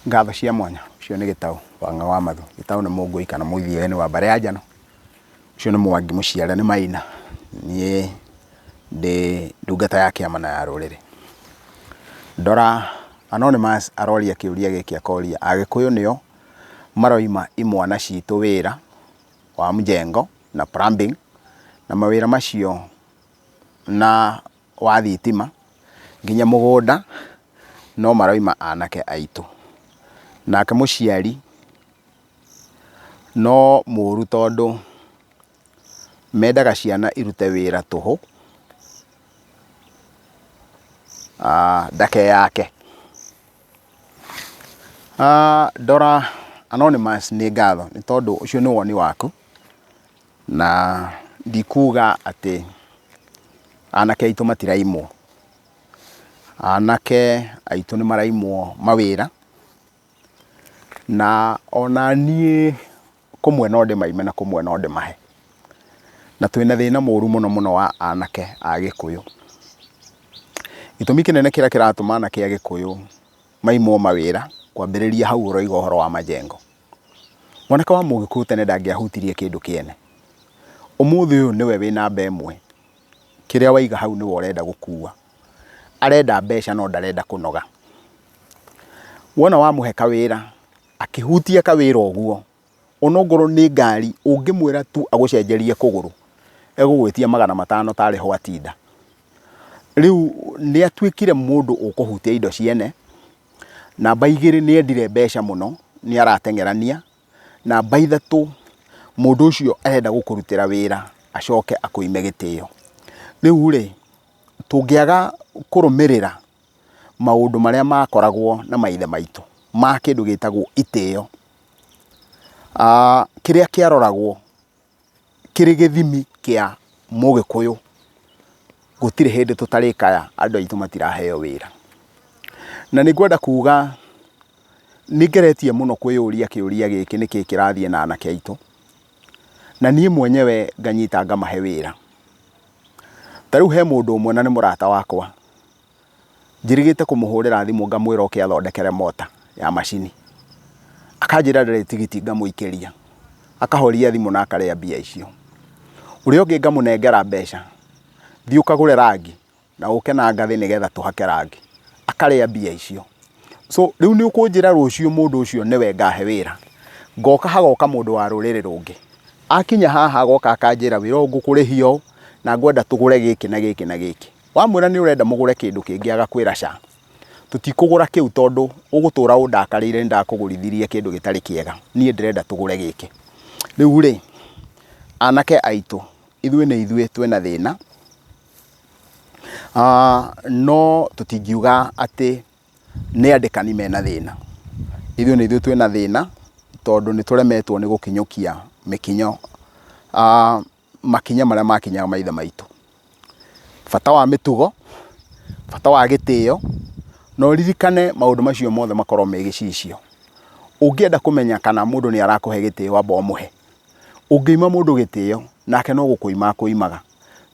Ngatho cia mwanya, ũcio nĩ Gĩtaũ Wang'a wa Mathu. Gĩtaũ nĩ Mũngũi kana Mũithiaĩni wa mbarĩ ya Njano. Ũcio nĩ Mwangi mũciare nĩ Maina. Niĩ ndĩ ndungata ya kĩama na ya rũrĩrĩ. Ndora Anonymous aroria kĩũria gĩkĩ akoria, Agĩkũyũ nĩo maroima imwana citũ wĩra wa mjengo na plumbing na mawĩra macio na wa thitima nginya mũgũnda no maroima anake aitũ. Nake mũciari no mũru tondũ mendaga ciana irute wĩra tũhũ ndakeyake. Ndora Anonymous nĩ ngatho nĩ tondũ ũcio nĩ woni waku. Na ndikuga atĩ anake aitũ matiraimwo, anake aitũ nĩ maraimwo mawĩra, na ona niĩ kũmwe no ndĩmaime na kũmwe no ndĩmahe. Na twĩna thĩna mũru mũno mũno wa anake a Gĩkũyũ. Gĩtũmi kĩnene kĩrĩa kĩratũma anake a Gĩkũyũ maimwo mawĩra, kwambĩrĩria hau ũroiga ũhoro wa majengo. Mwanake wa Mũgĩkũyũ tene ndangĩahutirie kĩndũ kĩene. Ũmũthĩ ũyũ nĩwe wĩ namba ĩmwe. Kĩrĩa waiga hau nĩwe ũrenda gũkua. Arenda mbeca no ndarenda kũnoga. Wona wamũhe kawĩra, akĩhutia kawĩra ũguo, onokorwo nĩ ngari, ũngĩmwĩra tu agũcenjerie kũgũrũ, egũgwĩtia 500 tarĩ ho atinda. Rĩu nĩ atuĩkire mũndũ ũkũhutia indo ciene. Namba igĩrĩ nĩ endire mbeca mũno, nĩ arateng'erania. Namba ithatũ, mũndũ ũcio arenda gũkũrutĩra wĩra acoke akũime gĩtĩo. Rĩu rĩ, tũngĩaga kũrũmĩrĩra maũndũ marĩa makoragwo na maithe maitũ ma kĩndũ gĩtagwo itĩo, kĩrĩa kĩaroragwo kĩrĩ gĩthimi kĩa mũgĩkũyũ, gũtirĩ hĩndĩ tũtarĩkaya andũ aitũ matiraheo wĩra. Na nĩ ngwenda kuga nĩ ngeretie mũno kwĩyũria kĩũria gĩkĩ nĩkĩ kĩrathiĩ na anake aitũ, na niĩ mwenyewe nganyita ngamahe wĩra. Ta rĩu he mũndũ ũmwe na nĩ mũrata wakwa, Njĩrĩgĩte kũmũhũrĩra thimũ ngamwĩra oke athondekere mota ya macini. Akanjĩra ndarĩ tigiti ngamũikĩria. Akahoria thimũ na akarĩa mbia icio. Ũrĩa ũngĩ ngamũnengera mbeca, thiĩ ũkagũre rangi na ũke na ngathĩ nĩgetha tũhake rangi. Akarĩa mbia icio. So rĩu nĩ ũkũnjĩra rũciũ mũndũ ũcio nĩwe ngahe wĩra? Ngoka hagoka mũndũ wa rũrĩrĩ rũngĩ. Akinya haha agoka akanjĩra wĩra ũyũ ngũkũrĩhia ũũ na ngwenda tũgũre gĩkĩ na gĩkĩ na gĩkĩ. Wamwĩra nĩ ũrenda mũgũre kĩndũ kĩngĩ agakwĩra ca, tũtikũgũra kĩu tondũ ũgũtũra ũndakarĩire nĩ ndakũgũrithirie kĩndũ gĩtarĩ kĩega, niĩ ndĩrenda tũgũre gĩkĩ. Rĩu rĩ, anake aitũ, ithuĩ nĩ ithuĩ twĩna thĩna, no tũtingiuga atĩ nĩ andĩkani mena thĩna. Ithuĩ nĩ ithuĩ twĩna thĩna tondũ nĩ tũremetwo nĩ gũkinyũkia mĩkinyo makinya marĩa makinyaga maithe maitũ. Bata wa mĩtugo, bata wa gĩtĩo, na ũririkane maũndũ macio mothe makoragwo me gĩcicio. Ũngĩenda kũmenya kana mũndũ nĩ arakũhe gĩtĩo amba ũmũhe. Ũngĩima mũndũ gĩtĩo, nake no gũkũima akũimaga.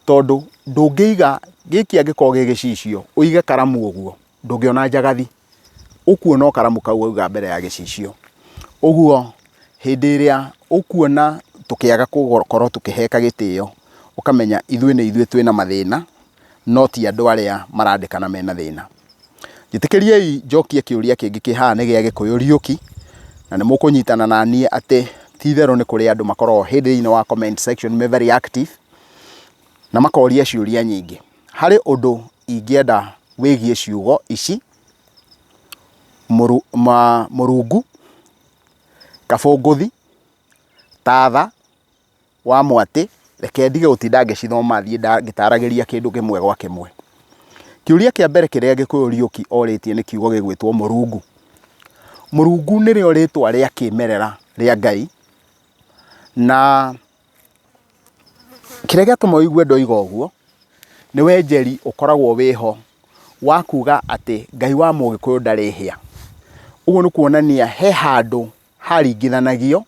Tondũ ndũngĩiga, gĩkĩ angĩkorwo gĩ gĩcicio, ũige karamu ũguo, ndũngĩona njagathi. Ũkuona o karamu kau wauga mbere ya gĩcicio. Ũguo hĩndĩ ĩrĩa ũkuona tũkĩaga gũkorwo tũkĩheka gĩtĩo, ũkamenya ithuĩ nĩ ithuĩ twĩna mathĩna, no ti andũ arĩa marandĩkana mena thĩna. Njĩtĩkĩriei njokie kĩũria kĩngĩ kĩ haha nĩ gĩa Gĩkũyũ Riũki, na nĩ mũkũnyitana na niĩ atĩ ti itherũ nĩ kũrĩ andũ makoragwo hĩndĩ thĩinĩ wa comment section me very active, na makoria ciũria nyingĩ. Harĩ ũndũ ingĩenda wĩgiĩ ciugo ici, Mũrungu, Kabũngũthi, Tatha, wa Mwatĩ, reke ndige gũtinda ngĩcithoma thiĩ ngĩtaragĩria kĩndũ kĩmwe gwa kĩmwe. Kĩũria kĩa mbere kĩrĩa Gĩkũyũ Riũki orĩtie nĩ kiugo gĩgwĩtwo Mũrungu. Mũrungu nĩrĩo rĩtwa rĩa kĩmerera rĩa Ngai, na kĩrĩa gĩatũma ũigue ndoiga ũguo, nĩ wenjeri ũkoragwo wĩho wa kuga atĩ Ngai wa Mũgĩkũyũ ndarĩ hĩa. Ũguo nĩ kuonania he handũ haringithanagio,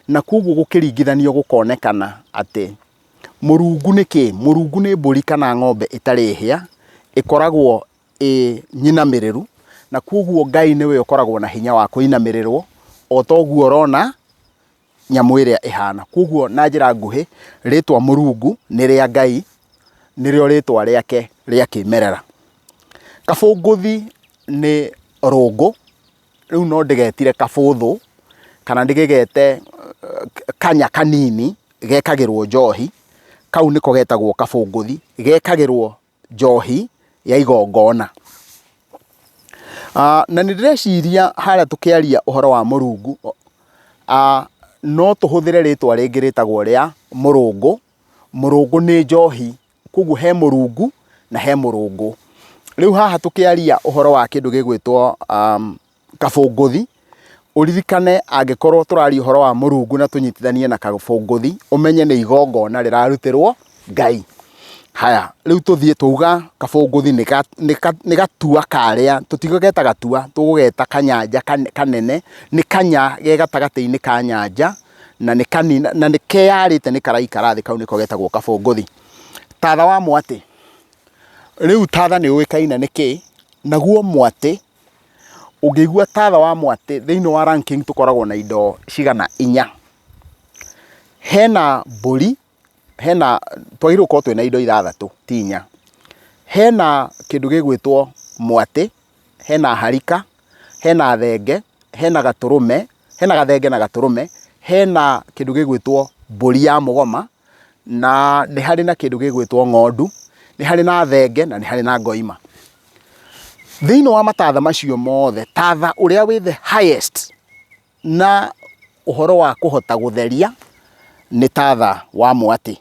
na koguo gũkĩringithanio gũkonekana atĩ Mũrungu nĩ kĩ? Mũrungu nĩ mbũri kana ng'ombe ĩtarĩ hĩa, ĩkoragwo ĩ nyinamĩrĩru, na kwoguo Ngai nĩwe ũkoragwo na hinya wa kũinamĩrĩrwo, o ta ũguo ũrona nyamũ ĩrĩa ĩhana. Kwoguo na njĩra nguhĩ, rĩtwa Mũrungu nĩ rĩa Ngai, nĩrĩo rĩtwa rĩake rĩa kĩmerera. Kabũngũthi nĩ rũngũ, rĩu no ndĩgetire kabũthũ, kana ndĩgĩgete kanya kanini gekagĩrwo njohi, kau nĩko getagwo kabũngũthi, gekagĩrwo njohi ya igongona. Na nĩ ndĩreciria harĩa tũkĩaria ũhoro wa Mũrungu, no tũhũthĩre rĩtwa rĩngĩ rĩtagwo rĩa mũrũngũ. Mũrũngũ nĩ njohi, koguo he Mũrungu na he mũrũngũ. Rĩu haha tũkĩaria ũhoro wa kĩndũ gĩgwĩtwo kabũngũthi, ũririkane angĩkorwo tũraria ũhoro wa Mũrungu na tũnyitithanie na kabũngũthi, ũmenye nĩ igongona rĩrarutĩrwo Ngai. Haya, rĩu tũthiĩ twauga kabũngũthi nĩ gatua karĩa, tũtigũgeta gatua, tũgũgeta kanyanja kanene, nĩ kanya ge gatagatĩ-inĩ ka nyanja, na nĩ kanini, na nĩ keyarĩte nĩ karaikara thĩ, kau nĩko getagwo kabũngũthi. Tatha wa mwatĩ, rĩu tatha nĩ ũĩkaine nĩ kĩĩ, naguo mwatĩ Ũngĩigua tatha wa mwatĩ thĩinĩ wa ranking tũkoragwo na indo cigana inya. Hena mbũri, hena twagĩrĩirwo gũkorwo twĩna indo ithathatũ ti inya. Hena kĩndũ gĩgwĩtwo mwatĩ, hena harika, hena thenge, hena gatũrũme, hena gathenge na gatũrũme, hena kĩndũ gĩgwĩtwo mbũri ya mũgoma, na nĩ harĩ na kĩndũ gĩgwĩtwo ng'ondu, nĩ harĩ na thenge na nĩ harĩ na ngoima. Thĩinĩ wa matatha macio mothe, tatha ũrĩa wĩ the highest na ũhoro wa kũhota gũtheria nĩ tatha wa mwatĩ.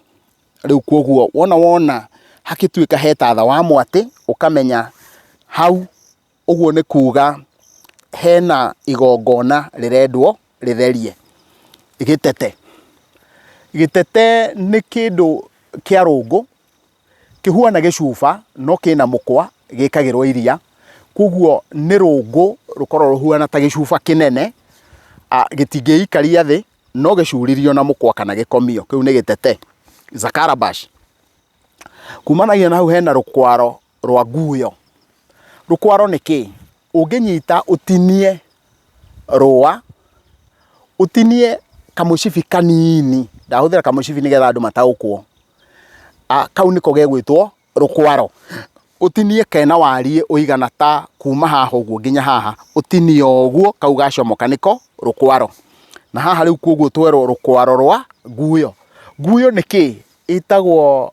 Rĩu kwoguo wona wona hakĩtuĩka he tatha wa mwatĩ, ũkamenya hau ũguo nĩ kuga hena igongona rĩrendwo rĩtherie. Gĩtete, gĩtete nĩ kĩndũ kĩa rũngũ Kĩhuana gĩcuba no kĩna mũkwa gĩkagĩrwo iria, koguo nĩ rũngũ rũkoragwo rũhuana ta gĩcuba kĩnene, gĩtingĩikaria thĩ no gĩcuririo na mũkwa kana gĩkomio, kĩu nĩ gĩtete, it's a calabash. Kumanagia na hau hena rũkwaro rwa nguyo. Rũkwaro nĩ kĩĩ? Ũngĩnyita ũtinie rũa, ũtinie kamũcibi kanini, ndahũthĩra kamũcibi nĩgetha andũ mataũkwo. Kau nĩko gegwĩtwo rũkwaro. Ũtinie kena wariĩ ũigana ta kuma haha ũguo nginya haha, ũtinie o ũguo kau gacomoka nĩko rũkwaro. Na haha rĩu koguo twerwo rũkwaro rwa nguyo. Nguyo nĩ kĩĩ? Ĩtagwo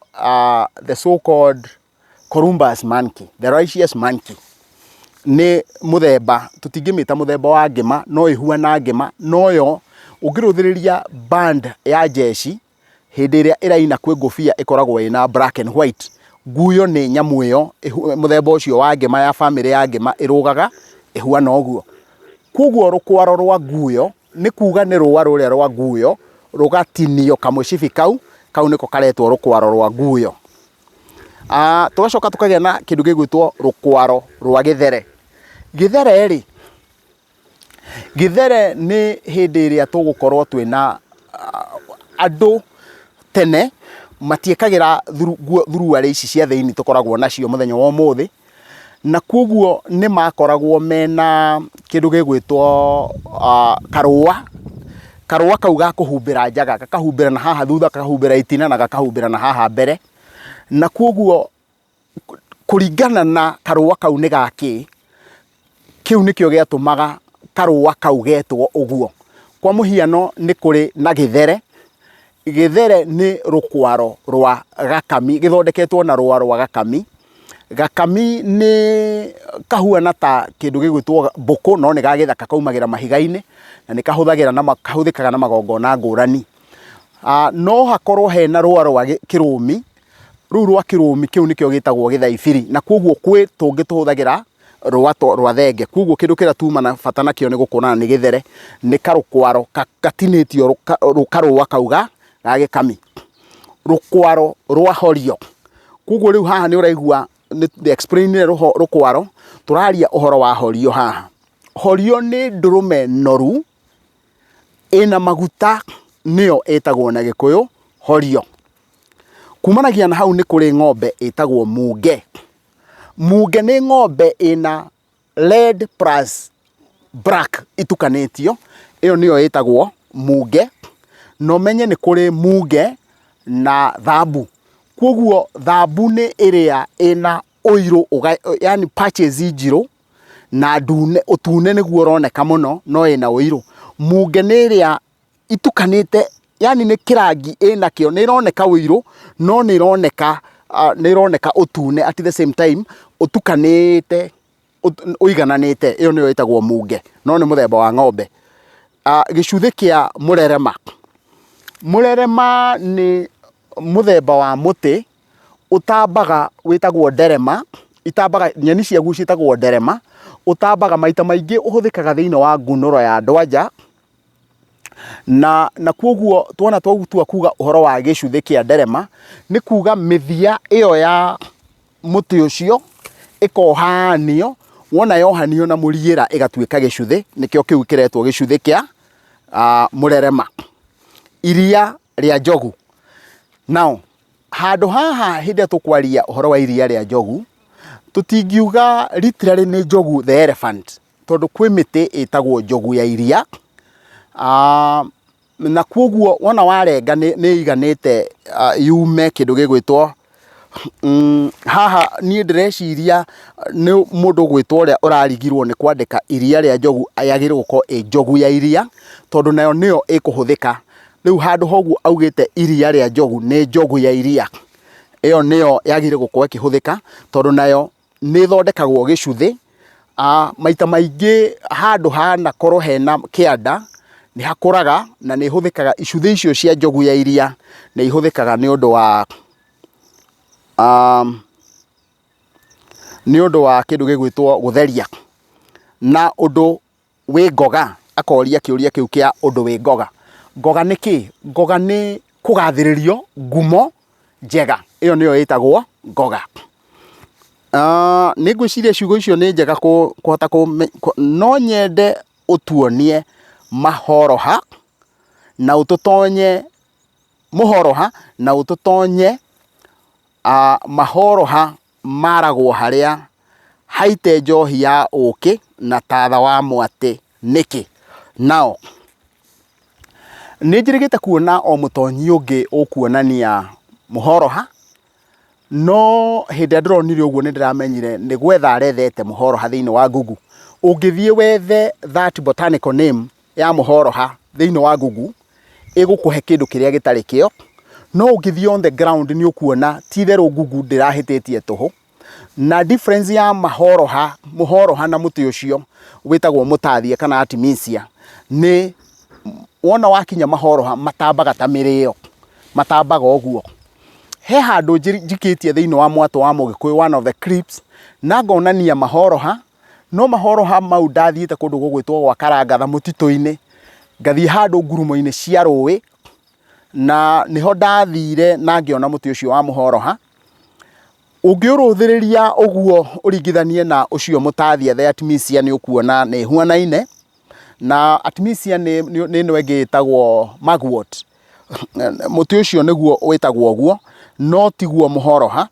the so called Columbus monkey, the righteous monkey. Nĩ mũthemba, tũtingĩmĩta mũthemba wa ngĩma, no ĩhuana ngĩma, no yo ũngĩrũthĩrĩria band ya njeci, hĩndĩ ĩrĩa ĩraina kwĩ ngũbia ĩkoragwo ĩna black and white. Nguyo nĩ nyamũ ĩyo, mũthemba ũcio wa ngĩma ya bamĩrĩ ya ngĩma ĩrũgaga ĩhuana ũguo. Koguo rũkwaro rwa nguyo nĩ kuga nĩ rũa rũrĩa rwa nguyo rũgatinio kamũcibi kau, kau nĩko karetwo rũkwaro rwa nguyo. Tũgacoka tũkagĩa na kĩndũ gĩgwĩtwo rũkwaro rwa gĩthere. Gĩthere rĩ, Gĩthere nĩ hĩndĩ ĩrĩa tũgũkorwo twĩna andũ tene matiĩkagĩra thuruarĩ ici cia thĩiniĩ tũkoragwo nacio mũthenya wa ũmũthĩ, na koguo nĩ makoragwo mena kĩndũ gĩgwĩtwo karũa, karũa kau ga kũhumbĩra njaga, gakahumbĩra na haha thutha, gakahumbĩra itina na gakahumbĩra na haha mbere, na koguo kũringana na karũa kau nĩ ga kĩ, kĩu nĩkĩo gĩatũmaga karũa kau getwo ũguo. Kwa mũhiano nĩ kũrĩ na gĩthere, gĩthere nĩ rũkwaro rwa gakami, gĩthondeketwo na rũa rwa gakami. Gakami nĩ kahuana ta kĩndũ gĩgwĩtwo mbũkũ no nĩ ga gĩthaka kaumagĩra mahiga-inĩ na nĩ kahũthagĩra na kahũthĩkaga na magongona ngũrani. No hakorwo hena rũa rwa kĩrũmi, Rũu rwa kĩrũmi kĩu nĩkĩo gĩtagwo gĩthaibiri na kwoguo kwĩ tũngĩ tũhũthagĩra rũa rwa thenge. Kwoguo kĩndũ kĩrĩa tuma na bata nakĩo nĩ gũkũrana nĩ gĩthere, nĩ karũkwaro gatinĩtio karũa kau ga gĩkami. Rũkwaro rwa horio, kwoguo rĩu haha nĩ ũraigua nĩ explain rũkwaro, tũraria ũhoro wa horio haha. Horio nĩ ndũrũme noru ĩna maguta nĩyo ĩtagwo na gĩkũyũ horio. Kumanagia na hau nĩ kũrĩ ng'ombe ĩtagwo munge. Munge nĩ ng'ombe ĩna red plus black itukanĩtio, ĩyo nĩyo ĩtagwo munge, na ũmenye nĩ kũrĩ munge na thambu. Koguo thambu nĩ ĩrĩa ĩna ũirũ yaani patches njirũ na ndune, ũtune nĩguo ũroneka mũno no ĩna ũirũ. Munge nĩ ĩrĩa itukanĩte yaani nĩ kĩrangi ĩnakĩo, nĩ ĩroneka ũirũ no nĩ ĩroneka nĩ ĩroneka ũtune at the same time ũtukanĩte ũigananĩte, ĩyo nĩyo ĩtagwo munge, no nĩ mũthemba wa ng'ombe. Gĩcuthĩ kĩa mũrerema, mũrerema nĩ mũthemba wa mũtĩ ũtambaga wĩtagwo nderema, itambaga nyeni ciaguo ciĩtagwo nderema, ũtambaga maita maingĩ ũhũthĩkaga thĩiniĩ wa ngunũro ya andũ a nja, na koguo tuona twatua kuga ũhoro wa gĩcuthĩ kĩa nderema, nĩ kuga mĩthia ĩyo ya mũtĩ ũcio ĩkohanio, wona yohanio na mũriĩra ĩgatuĩka gĩcuthĩ, nĩkĩo kĩu kĩretwo gĩcuthĩ kĩa mũrerema. Iria rĩa njogu. Now, handũ haha hĩndĩ ĩrĩa tũkwaria ũhoro wa iria rĩa njogu, tũtingiuga literally nĩ njogu the elephant, tondũ kwĩ mĩtĩ ĩtagwo njogu ya iria, na koguo wona warenga nĩ ĩiganĩte yume kĩndũ gĩgwĩtwo haha niĩ ndĩreciria nĩ mũndũ ũgwĩtwo ũrĩa ũrarigirwo nĩ kwandĩka iria rĩa njogu yagĩrĩirwo gũkorwo ĩ njogu ya iria, tondũ nayo nĩyo ĩkũhũthĩka. Rĩu handũ ha ũguo augĩte iria rĩa njogu nĩ njogu ya iria, ĩyo nĩyo yagĩrĩire gũkorwo ĩkĩhũthĩka tondũ nayo nĩ ĩthondekagwo gĩcuthĩ, maita maingĩ handũ hanakorwo hena kĩanda, nĩ hakũraga na nĩ ĩhũthĩkaga, icuthĩ icio cia njogu ya iria nĩ ihũthĩkaga nĩ ũndũ wa nĩ ũndũ wa kĩndũ gĩgwĩtwo gũtheria. Na ũndũ wĩ ngoga, akoria kĩũria kĩu kĩa ũndũ wĩ ngoga. Ngoga nĩ kĩ? Ngoga nĩ kũgathĩrĩrio ngumo njega, ĩyo nĩyo ĩtagwo ngoga. Nĩ ngwĩciria ciugo icio nĩ njega kũhota no nyende ũtuonie mahoroha na ũtũtonye mũhoroha na ũtũtonye mahoroha maragwo harĩa haite njohi ya ũkĩ na tatha wa mwatĩ nĩkĩ? Nao, nĩ njĩrĩgĩte kuona o mũtonyi ũngĩ ũkuonania mũhoroha, no hĩndĩ ĩrĩa ndĩronire ũguo nĩ ndĩramenyire nĩ gwetha arethete mũhoroha thĩinĩ wa Google. Ũngĩthiĩ wethe that botanical name ya mũhoroha thĩinĩ wa Google, ĩgũkũhe kĩndũ kĩrĩa gĩtarĩ kĩo, no ũngĩthiĩ on the ground nĩ ũkuona ti itherũ Google ndĩrahĩtĩtie tũhũ. Na difference ya mahoroha, mũhoroha na mũtĩ ũcio wĩtagwo mũtathia kana artemisia nĩ wona wakinya mahoroha matambaga ta mĩrĩo, matambaga ũguo. He handũ njikĩtie thĩinĩ wa mwatũ wa Mũgĩkũyũ one of the clips, na ngonania mahoroha, no mahoroha mau ndathiĩte kũndũ gũgwĩtwo gwa Karangatha mũtitũ-inĩ, ngathiĩ handũ ngurumo-inĩ cia rũĩ, na nĩho ndathire na ngĩona mũtĩ ũcio wa mũhoroha. Ũngĩũrũthĩrĩria ũguo ũringithanie na ũcio mũtathia the artemisia nĩ ũkuona nĩ ĩhuanaine, na artemisia nĩ ĩno ĩngĩ ĩtagwo mugwort. Mũtĩ ũcio nĩguo wĩtagwo ũguo, no tiguo mũhoroha.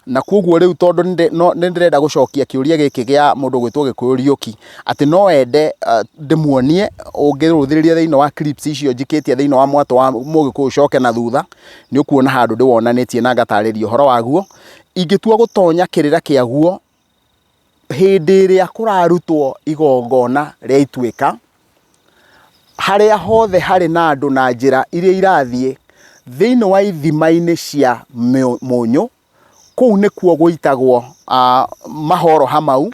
Na koguo rĩu tondũ nĩ ndĩrenda gũcokia kĩũria gĩkĩ gĩa mũndũ ũgwĩtwo Gĩkũyũ Riũki, atĩ no ende ndĩmuonie, ũngĩrũthĩrĩria thĩinĩ wa clips icio njikĩtie thĩinĩ wa mwatũ wa Mũgĩkũyũ ũcoke na thutha, nĩ ũkuona handũ ndĩwonanĩtie na ngatarĩria ũhoro waguo. Ingĩtua gũtonya kĩrĩra kĩaguo hĩndĩ ĩrĩa kũrarutwo igongona rĩa ituĩka, harĩa hothe harĩ na andũ na njĩra iria irathiĩ thĩinĩ wa ithima-inĩ cia mũnyũ, kũu nĩkuo gũitagwo mahoroha mau,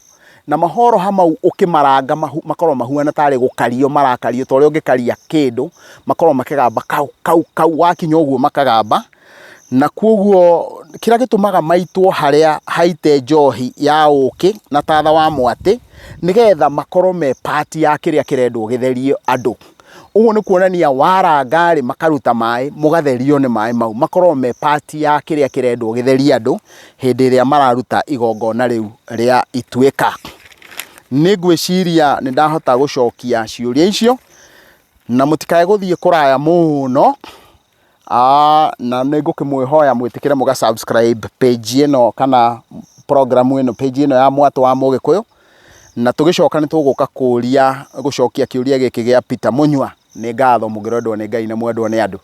na mahoroha mau ũkĩmaranga makoragwo mahuana tarĩ gũkario marakario ta ũrĩa ũngĩkaria kĩndũ, makoragwo makĩgamba kau kau kau, wakinya ũguo makagamba. Na kwoguo kĩrĩa gĩtũmaga maitwo harĩa haite njohi ya ũkĩ na tatha wa mwatĩ, nĩgetha makorwo me part ya kĩrĩa kĩrendwo gĩtherie andũ. Ũguo nĩ kuonania waranga rĩ, makaruta maĩ, mũgatherio nĩ maĩ mau, makorwo me part ya kĩrĩa kĩrendwo gĩtherie andũ hĩndĩ ĩrĩa mararuta igongona rĩu rĩa ituĩka. Nĩ ngwĩciria nĩ ndahota gũcokia ciũria icio, na mũtikae gũthiĩ kũraya mũno. Na nĩ ngũkĩmwĩhoya mwĩtĩkĩre mũga subscribe page ĩno kana program ĩno, page ĩno ya Mwatũ wa Mũgĩkũyũ, na tũgĩcoka nĩ tũgũka kũria gũcokia kĩũria gĩkĩ gĩa Peter Mũnyua. Nĩ ngatho mũngĩrendwo nĩ Ngai na mwendwo nĩ andũ.